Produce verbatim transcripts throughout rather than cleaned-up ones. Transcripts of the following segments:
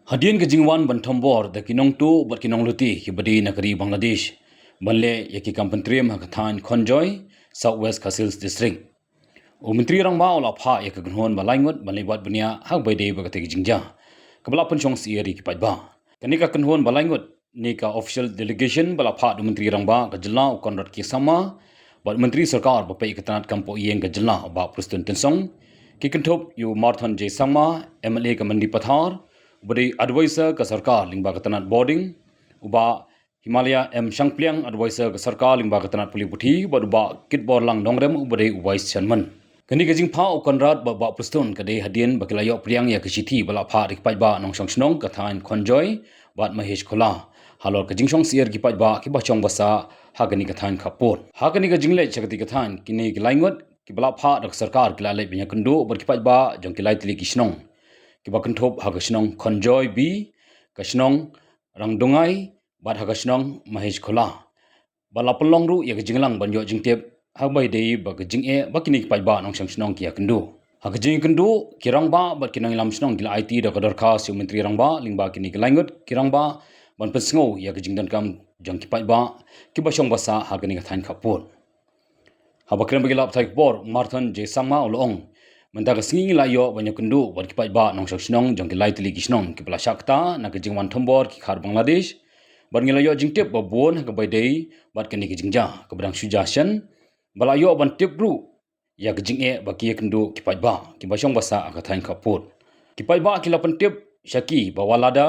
Hadien ka jingwan ban thombor da ki nongtuh bad ki nongluti kiba dei na ka ri Bangladesh ban leh ïa ki kam pyntriem ha ka thaiñ Khonjoy, South West Khasi Hills District, u Myntri Rangbah u la phah ïa ka kynhun ba lai ngut ban leit wad bniah ha kaba ïadei bad katei ka jingjia, kaba la pynshong syier ïa ki paidbah. Kane ka kynhun ba lai ngut ne ka official delegation ba la phah da u Myntri Rangbah ka jylla u Conrad K Sangma bad u Myntri Sorkar ba peit ïa ka tnat kam poh ïing ka jylla u Bah Prestone Tynsong, ki kynthup ïa u Marthon J Sangma, M L A ka Mendipathar, uba dei advisor ka sorkar lyngba ka tnat bording, u Bah Himalaya M Shangpliang, advisor ka sorkar lyngba ka tnat pule puthi, bad u Bah Kitborlang Nongrem, uba dei u vice chairman. Kane ka jingphah u Conrad bad Bah Prestone ka dei hadien ba ki la ïoh pdiang ïa ka shithi ba la phah da ki paidbah nongshong shnong ka thaiñ Khonjoy bad Mahesh Khola halor ka jingshong syier ki paidbah kiba shong basa ha kane ka thaiñ khappud. Ha kane ka jingleit sha katei ka thaiñ, kine ki lai ngut kiba la phah da ka sorkar ki la leit ban ïakynduh bad ki paidbah jong ki lai tylli ki shnong, kiba kynthup ha ka shnong Khonjoy B, ka shnong Rangdungai, bad ha ka shnong Mahesh Khola. Ba la pynlong ruh ïa ka jingïalang ban ïoh jingtip ha kaba ïadei bad ka jingeh ba kine ki paidbah nongshong shnong ki ïakynduh. Ha ka jingïakynduh, ki rangbah bad ki nongïalam shnong ki la aiti da ka dorkhas sha u Myntri Rangbah lyngba kine ki lai ngut ki rangbah ban pynsngew ïa ka jingdonkam jong ki paidbah kiba shong basa ha kane ka thaiñ khappud. Haba kren bad ki lad pathai khubor, u Marthon J Sangma u la ong, mynta ka sngi ngi la ïoh ban ïakynduh bad ki paidbah nongshong shnong jong ki lai tylli ki shnong kiba la shah kata na ka jingwan thombor ki khar Bangladesh, bad ngi la ïoh jingtip ba bun ha kaba ïadei bad kane ka jingjia kaba dang shu jia shen, ba la ïoh ban tip ruh ïa ka jingeh ba ki ïakynduh ki paidbah kiba shong basa ha ka thaiñ khappud. Ki paidbah ki la pyntip sha ki ba wat lada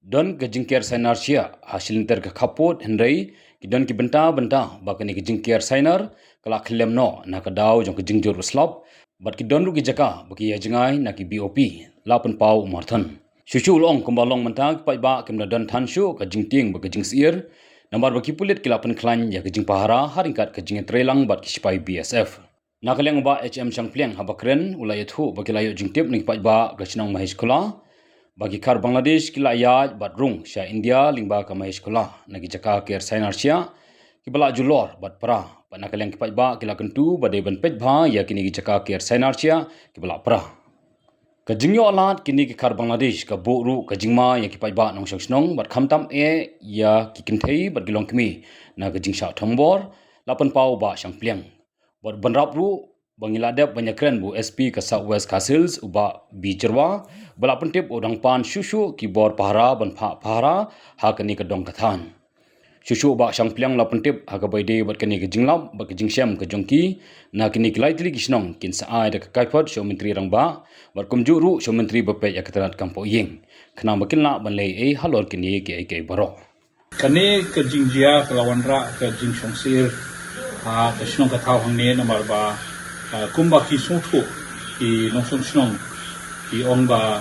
don ka jingker sainar shiah ha shi lynter ka khappud, hynrei ki don ki bynta bynta ba kane ka jingker sainar ka la khyllem noh na ka daw jong ka jingjur u slap, bad ki don ruh ki jaka ba ki ïa jngai na ki B O P, la pynpaw u Marthon. Shuh shuh u la ong, kumba long mynta ki paidbah kim da don than shuh ka jingtieng bad ka jingsyier, namar ba ki pulit ki la pynkhlaiñ ïa ka jingpahara ha ryngkat ka jingïatreilang bad ki sipai B S F. Na ka liang u Bah H M Shangpliang haba kren u la ïathuh ba ki la ïoh jingtip na ki paidbah ka shnong Mahesh Khola ba ki khar Bangladesh ki la ïaid bad rung sha India lyngba ka Mahesh Khola na ki jaka ker sainar shiah kiba la julor bad pra. Bad na ka liang ki paidbah ki la kyntu ba dei ban peit bha ïa kine ki jaka ker sainar shiah kiba la pra. Ka jingïoh lad kine ki khar Bangladesh ka buh ruh ka jingma ïa ki paidbah nongshong shnong bad khamtam eh ïa ki kynthei bad ki longkmie na ka jingshah thombor, la pynpaw u Bah Shangpliang. Bad ban rap ruh ba ngi la dep ban ïakren bad u S P ka South West Khasi Hills u Bah B Jyrwa, ba la pyntip u dang pan shuh shuh ki bor pahara ban phah pahara ha kane ka dong ka thaiñ. Shuh shuh u Bah Shangpliang la pyntip ha kaba ïadei bad kane ka jinglap bad ka jingshem ka jong ki na kine ki lai tylli ki shnong, kin sa ai da ka kaiphod sha u Myntri Rangbah bad kumjuh ruh sha u Myntri ba peit ïa ka tnat kam poh ïing, khnang ba kin lah ban leh ei halor kine kiei kiei baroh. Kane ka jingjia ka la wanrah ka jingshong syier ha ka shnong ka thaw hangne namar ba, ah, kumba ki sngewthuh ki nongshong shnong ki ong ba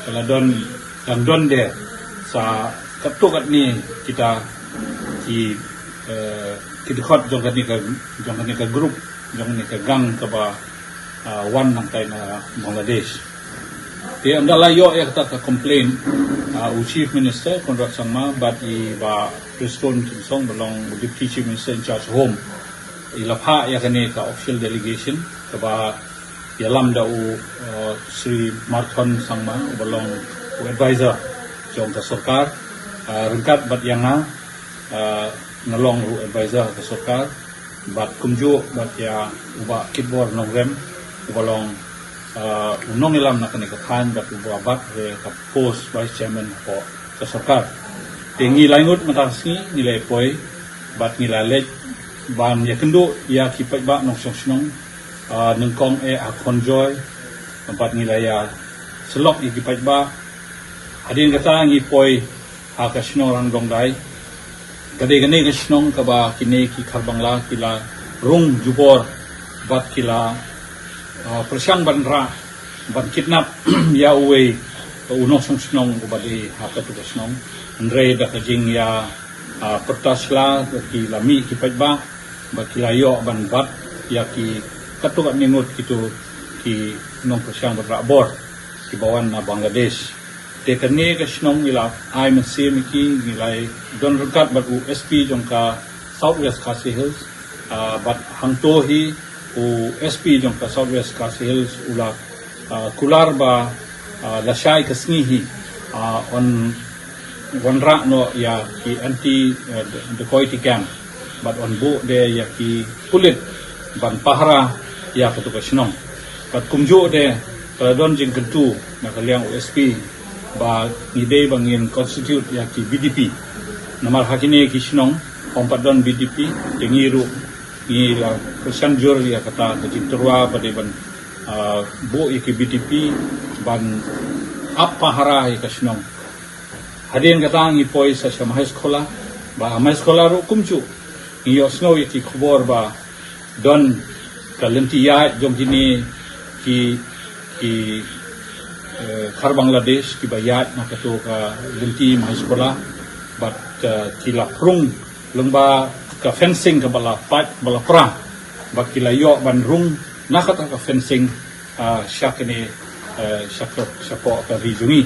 ka la don, dang don de sa katto katne kita ki, eh, ki dkhot jong kane ka, jong kane ka group, jong kane ka gang kaba, ah, wan nangtai na Bangladesh. Te ynda la ïoh ïa kata ka complaint, ah, u Chief Minister Conrad Sangma bad i Bah Prestone Tynsong ba long u Deputy Chief Minister in charge Home, i la phah ïa kane ka official delegation kaba ïalam da u, uh, Shri Marthon Sangma uba long u advisor jong ka sorkar, uh, ryngkat bad ïa nga, uh, nga long u advisor ka sorkar, bad kumjuh bad ïa u Bah Kitbor Nongrem uba long, uh, u nongïalam na kane ka thaiñ bad uba bat ha ka post vice chairman hapoh ka sorkar. Te ngi lai ngut mynta ka sngi ngi la poi bad ngi la leit ban ïakynduh ïa ki paidbah nongshong shnong, ah, nyngkong eh ha Khonjoy, bad ngi la ïa syllok ïa ki paidbah. Hadien kata ngi poi ha ka shnong Rangdongdai. Ka dei kane ka shnong kaba kine ki khar Bangla ki la rung jubor bad ki la, ah, pyrshang ban rah ban kidnap ïa uwei u nongshong shnong uba dei ha katu ka shnong. Hynrei da ka jingïa, ah, pyrta sla ki la mih ki paidbah bad ki la ïoh ban bat ïa ki katto katne ngut kitu ki nongpyrshang ban rah bor kiba wan na Bangladesh. Te kane ka shnong ngi la ai mynsiem ïa ki, ngi la don ryngkat bad u S P jong ka South West Khasi Hills, ah, bad hangto hi u S P jong ka South West Khasi Hills u la, ah, kular ba, ah, lashai ka sngi hi Ah, yn wanrah noh ïa ki anti, eh, decoy ti camp. Bad yn buh de ïa ki pulit ban pahara ïa katu ka shnong. Bad kumjuh de ka la don jingkyntu na ka liang u S P ba ngi dei ba ngin constitute ïa ki B D P. Namar ha kine ki shnong ym pat don B D P, te ngi ruh ngi la kyrshan jur ïa kata ka jingtyrwa ba dei ban, ah, buh ïa ki B D P ban ap pahara ïa ka shnong. Hadien kata ngi poi sa sha Mahesh Khola, ba ha Mahesh Khola ruh kumjuh ngi ïohsngew ïa ki khubor ba don ka lynti ïaid jong kine ki, ki, eh, Khar Bangladesh kiba ïaid na katu ka lynti Mahesh Khola, bad, eh, ki la rung lyngba ka fencing kaba la pait, ba la pra, ba ki la ïoh ban rung na kata ka fencing, ah, sha kane, eh, sha ka, shapoh ka ri jong ngi.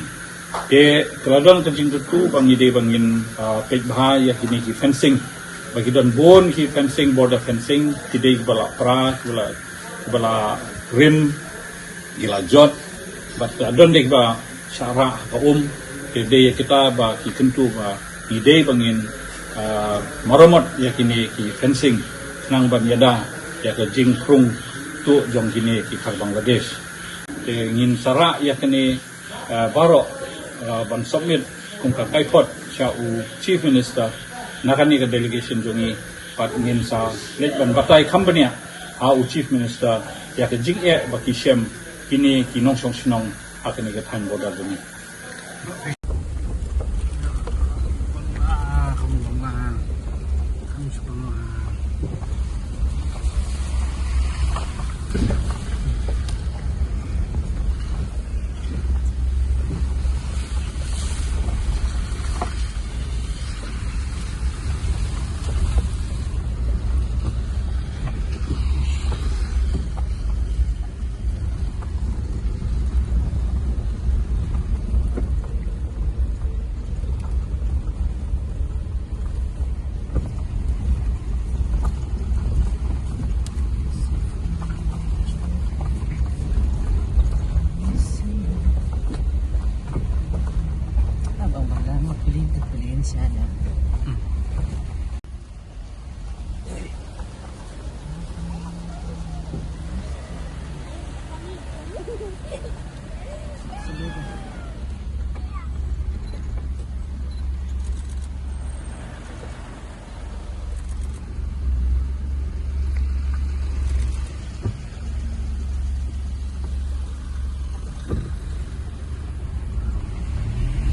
Te ka la don ka jingkyntu ba ngi dei ba ngin, ah, peit bha ïa kine ki fencing. Ba ki don bun ki fencing, border fencing, ki dei kiba la pra, kiba la, kiba la rim, ki la jot, bad, ah, don de kiba shah rah ha ka um. Te dei ïa kita ba ki kyntu ba ngi dei ba ngin, ah, maramot ïa kine ki fencing khnang ban ïada ïa ka jingkrung tuh jong kine ki Khar Bangladesh. Te ngin sa rah ïa kine, ah, baroh, ah, ban submit kum ka kaiphod sha u Chief Minister na kane ka delegation jong ngi, bad ngin sa leit ban batai kham bniah ha u Chief Minister ïa ka jingeh ba ki shem kine ki nongshong shnong ha kane ka thaiñ border jong ngi.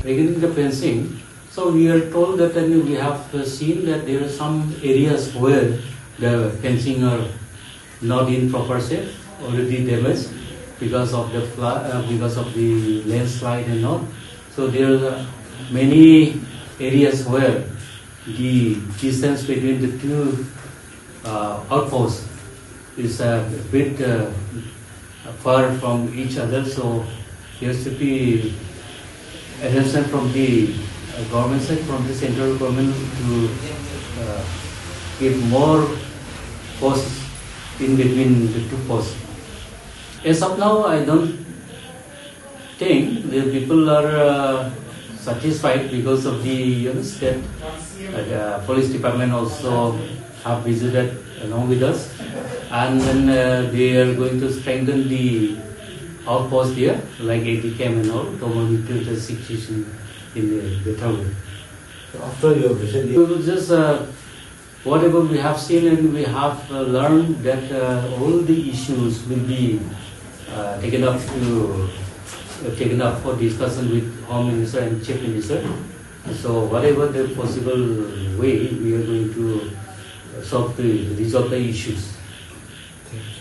Regarding the fencing, so we are told that, and we have seen that there are some areas where the fencing are not in proper shape, already damaged because of the flood, uh, because of the landslide and all. So there are many areas where the distance between the two, uh, outposts is a bit, uh, far from each other. So there should be attention from the, uh, government side, from the central government to, uh, give more posts in between the two posts. As of now, I don't think the people are, uh, satisfied because of the, you know, state, uh, police department also have visited along with us, and then, uh, they are going to strengthen the outpost here, like A D camp and all, to monitor the situation in a better way. So after your visit, we will just, uh, whatever we have seen and we have, uh, learned that, uh, all the issues will be, uh, taken up to, uh, taken up for discussion with Home Minister and Chief Minister. So whatever the possible way, we are going to, uh, solve the, resolve the issues. Thank you.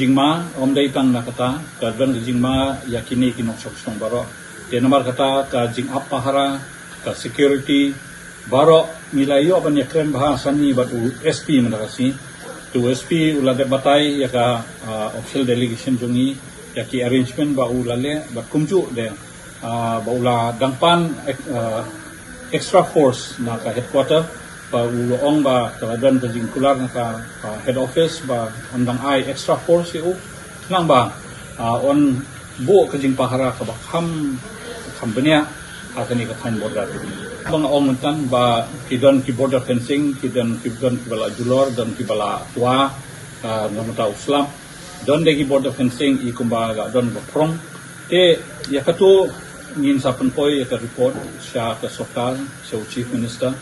Jingma, ym dei tang na kata, ka don ka jingma ïa kine ki nongshong shnong baroh. Te namar kata ka jingap pahara, ka security, baroh ngi la ïoh ban ïakren bha sani bad u S P mynta ka sngi. Te u S P u la dep batai ïa ka, ah, official delegation jong ngi, ïa ki arrangement ba u la leh, bad kumjuh de, ah, ba u la dang pan, eh, ah, extra force na ka headquarter, ba u la ong ba ka la don ka jingkular na ka, ah, head office ba yn dang ai extra force ïa u. Khnang ba, ah, yn buh ka jingpahara kaba kham, kham bniah ha kane ka thaiñ border. Ba nga ong mynta ba ki don ki border fencing, ki don, ki don kiba la julor, don kiba la twa, ah, namar u slap. Don de ki border fencing i kumba ka don ba phrong. Te ïa kato ngin sa pynpoi ïa ka report sha ka sorkar, sha u Chief Minister.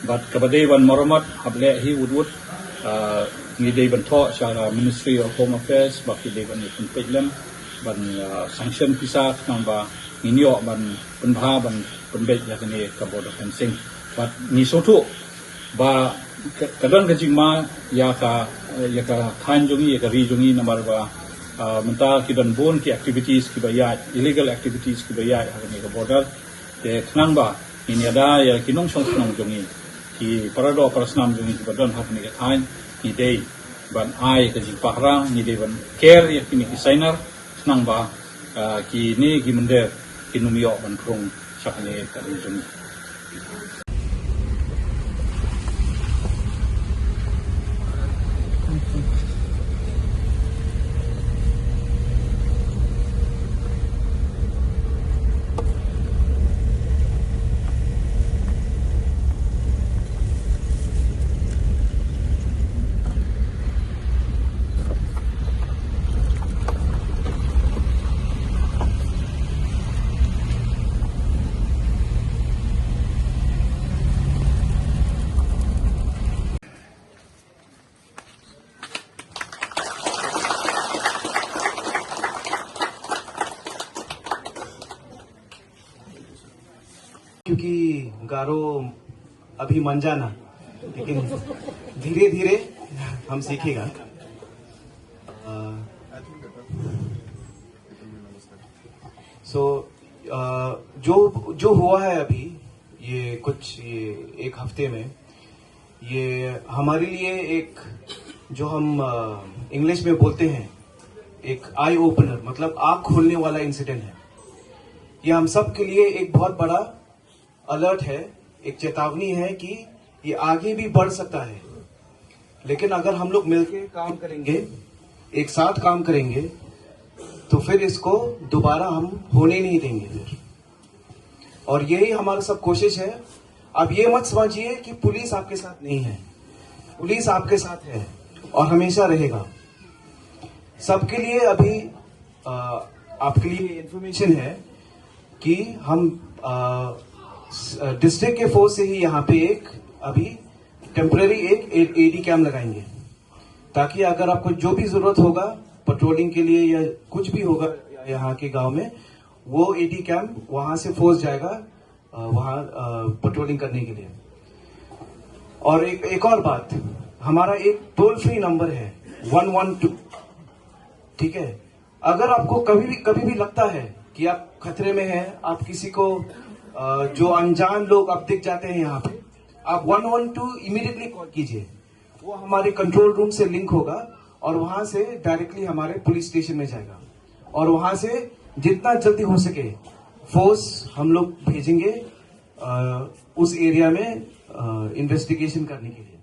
Bad kaba dei ban marammot hap leh hi wut wut, ah, ngi dei ban thoh sha ka Ministry of Home Affairs ba ki dei ban ïa pynpeit lem, ban, ah, sanction pisa khnang ba ngin ïoh ban pynbha ban pynbeit ïa kane ka border fencing. Bad ngi sngewthuh ba ka, ka don ka jingma ïa ka, ïa ka thaiñ jong ngi, ïa ka ri jong ngi namar ba, ah, mynta ki don bun ki activities kiba ïaid, illegal activities kiba ïaid ha kane ka border. Te khnang ba ngin ïada ïa ki nongshong shnong jong ngi, ki para doh para snam jong ngi kiba don ha kane ka thaiñ, ngi dei ban ai ka jingpahara, ngi dei ban ker ïa kine ki sainar, khnang ba, ah, kine ki mynder kin ym ïoh ban phrong sha kane ka ri jong ngi. क्योंकि गारो अभी मंजा ना, लेकिन धीरे धीरे हम सीखेगा। सो जो जो हुआ है अभी ये कुछ ये एक हफ्ते में, ये हमारे लिए एक, जो हम इंग्लिश में बोलते हैं, एक आई ओपनर, मतलब आँख खोलने वाला इंसिडेंट है। ये हम सब के लिए एक बहुत बड़ा अलर्ट है, एक चेतावनी है कि ये आगे भी बढ़ सकता है। लेकिन अगर हम लोग मिलके काम करेंगे, एक साथ काम करेंगे, तो फिर इसको दोबारा हम होने नहीं देंगे फिर। और यही हमारा सब कोशिश है। आप ये मत समझिए कि पुलिस आपके साथ नहीं है, पुलिस आपके साथ है और हमेशा रहेगा। सबके लिए अभी, अ, आपके लिए इन्फॉर्मेशन है कि हम, अ, स-, अ, डिस्ट्रिक्ट के फोर्स से ही यहाँ पे एक अभी टेम्परेरी एक ए-, एडी कैम लगाएंगे, ताकि अगर आपको जो भी ज़रूरत होगा, पेट्रोलिंग के लिए या कुछ भी होगा यहाँ के गांव में, वो एडी कैम वहाँ से फोर्स जाएगा, अ, वहाँ, अ, पेट्रोलिंग करने के लिए। और एक, एक और बात, हमारा एक टोल फ्री नंबर है, वन वन टू, ठीक है? अगर आपको कभी भी, कभी भी लगता है कि आप खतरे में हैं, आप किसी को, अ, जो अनजान लोग आप दिख जाते हैं यहाँ पे, आप वन वन टू इमीडिएटली कॉल कीजिए। वो हमारे कंट्रोल रूम से लिंक होगा और वहाँ से डायरेक्टली हमारे पुलिस स्टेशन में जाएगा और वहाँ से जितना जल्दी हो सके फोर्स हम लोग भेजेंगे, अ, उस एरिया में, अ, इन्वेस्टिगेशन करने के लिए।